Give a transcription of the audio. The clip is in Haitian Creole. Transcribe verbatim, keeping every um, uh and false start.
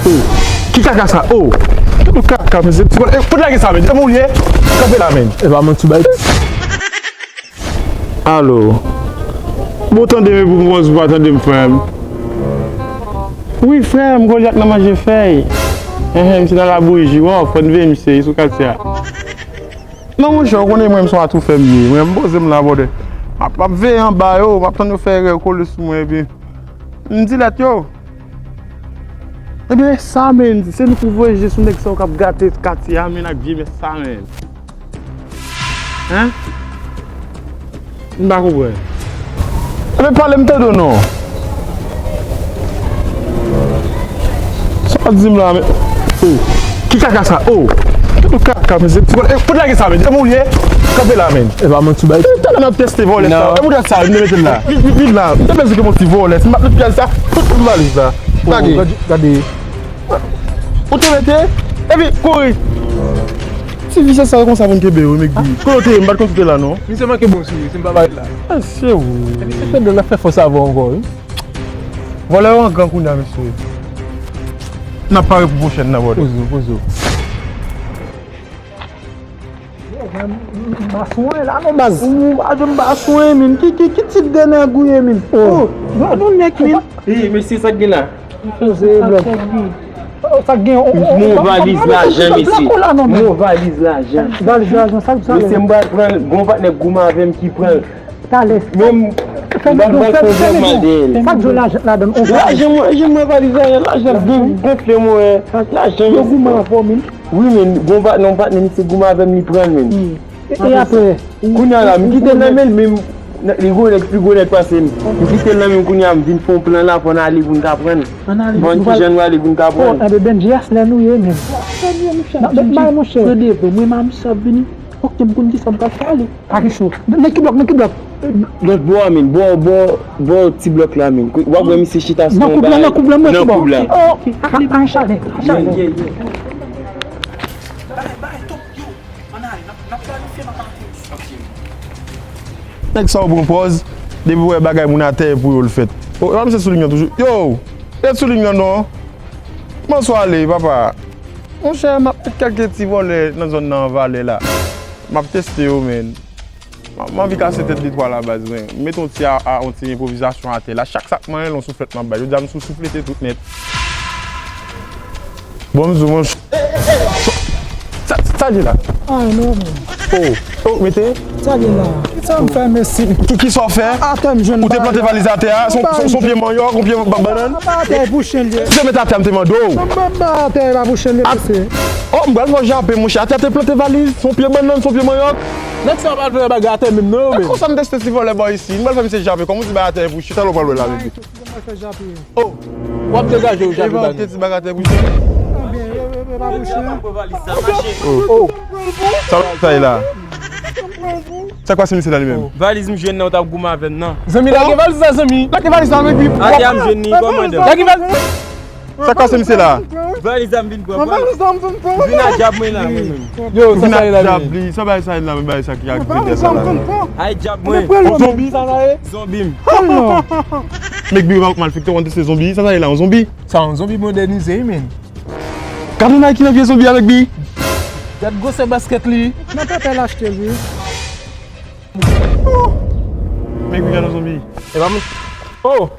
Oh, ki kaka sa? Oh, ki kaka, mesye? Ti bòl, eh, fout lage sa, men. Depi w ye, kanpe la, men. E pa manti, bay. Alo. Bon, tande m epi w konprann si w pa tande m, frè m. Wi, frè m, Golyat nan manje fèy. Enhen, misye nan labouyi, wi, fò n veye misye, li sou katye a. Non, monchè, ou konnen mwen, m se yon atoufè m ye. Mwen, m poze m la, brother. M ap, m ap veye anba yo, m ap tann yo fè erè, yo kole sou mwen, epi m di lèt yo. Ebyen, e sa, men, se nou pou voye je sou nèg sa yo k ap gate katye a, men, ak vye mès sa, men. Hen? M pa konprann. Ebyen, pale m tande w non. Sa w ap di m la, men. Oh, ki kaka sa? Oh, ki kaka, mesye? Ti bòl, eh, fout lage sa, men. Depi w ye, kanpe la, men. E pa manti, bay. Talè n ap teste vòlè sa. E mouda sa, m te mete l la. Vin, vin, vin la. M te panse ke yon ti vòlè. Si m ap met pyè sa, tout valiz la. Lage. Gade, gade. Ou te mete? Epi, kouri. Ti visye sa yo konsa pou n kenbe yo, Mekbi. Kote w te ye? M pa t konn si w te la, non. Misye manke bon sou li, si m pa parèt la. Ah, se ou. Epi, se fè de la fè fòs avè w ankò, wi. Vòlè yo an gang kounye a, mesye. N ap pare pou pwochèn nan, brother. Poze w, poze w. M pa swen la non, baz. Ou pa janm pa swen, men. Ki, ki, ki tit de nèg ou ye, men? Oh, non, non, nèg, men. Ey, mesye, sa k gen la? Poze blòk. Oh, sa k gen? M gon valiz lajan, mesye. M gon valiz lajan. Valiz lajan, sa k sa? Mesye, m pral pran l. Gon patnè k goumen avè m ki pran l. Talè. Men m pral fè yon gwo mal dèyè l. Sa k di w lajan ladan l? Lajan mwen, lajan mwen, valiz lajan, lajan gon-, gonfle mwen. Lajan, mesye. Yo goumen avè w, men. Wi, men, gon patnè, yon patnè, misye goumen avè m, li pran l, men. E, e apre? Kounye a la, m kite l nan men l, men m, li gwo nèg, pi gwo nèg pase m. M kite l nan men m, kounye a, m vin fè yon plan la, fò n ale pou n ka pran l. Ann ale. Bon, ki jan nou ale pou n ka pran l? Oh, enben, Benji, a lè nou ye menm. N ap met bay, monchè. Nan devan, mwen, m ap vini. Ok, m konn ki sa m pral fè, ale. Pake cho. Nan ki blòk, nan ki blòk? Lòt bò a, men. Bò, bò, bò ti blòk la, men. W ap wè misye chita sou yon bagay. Nan koub la, nan koub la, mwen, ki bò? Nan koub la. Oh, ok. A, a, a, chalè, a, chalè. Yeah, yeah, yeah. Nèg sa yo pran pòz, depi w wè bagay moun atè, e pou yo l fèt. O, e pa misye sou liy lan toujou? Yo, ret sou liy lan non. Bonswa ale, papa. Monchè, m ap met kèlke ti vòlè nan zòn nan an valè la. M ap teste yo, men. M, m anvi kase tèt de twa la, baz, men. M met yon ti a, a, yon ti enpwovizasyon atè la. Chak sa k manyen l, yon souflèt m ap bay. Jodi a, m sou souflete tout nèt. Bon, m di w, monchè. Sa, sa l ye la? Ay, non, men. Oh, oh, mete. Sa l ye la? Kisa m fè, mesye? Ki, kisa w fè? Atè m jwenn bagay la. Ou te plante valiz atè a, se yon, se yon, se yon pye manyòk, yon pye ba-, bannann? Atè pou chen l ye. Ou te met atè a, m te mande w. Atè a pa pou chen l ye, mesye. Oh, m pral fè w jape, monchè. Atè a te plante valiz, se yon pye bannann, se yon pye manyòk. Nèg sa yo pa vle bagay atè menm non, yo menm. Konsa m teste ti vòlè bò isi. M pral fè misye jape. Kòm ou di bay atè pou chita, lè w pral wè la, bebe. Kòman fè jape? Oh, w ap degaje w jape ba nou. Epa ou te ti bagay atè pou chita. Oh, oh, oh. Sa bagay sa ye la? Sa k pase misye la li menm? Oh, valiz m jwenn nan, ou t ap goumen avè m nan. Zanmi, lage valiz la, zanmi. Lage valiz la, men pi. Atè a m jwenn li, kòmandan. Lage valiz. Sa k pase misye la? Valiz la m vin pran. Valiz la m vin pran. Vin a djab mwen la, mwen menm. Yo, sa sa ye la, men? Li, sa bagay sa ye la, men bagay sa ki ak vide sa la. Ay djab mwen. Yon zonbi sa sa ye? Zonbi m. Oh non. Mekbi, ou pa malfektè, ou konn se zonbi, sa sa ye la, yon zonbi? Sa yon zonbi modènize, wi, men. Gad yon Nike nan pye zonbi a, Mekbi. Gad gwosè baskèt li. Nan pèpè l achte l, wi. Oh! Mekbi, gad yon zonbi. E pa mwen. Oh!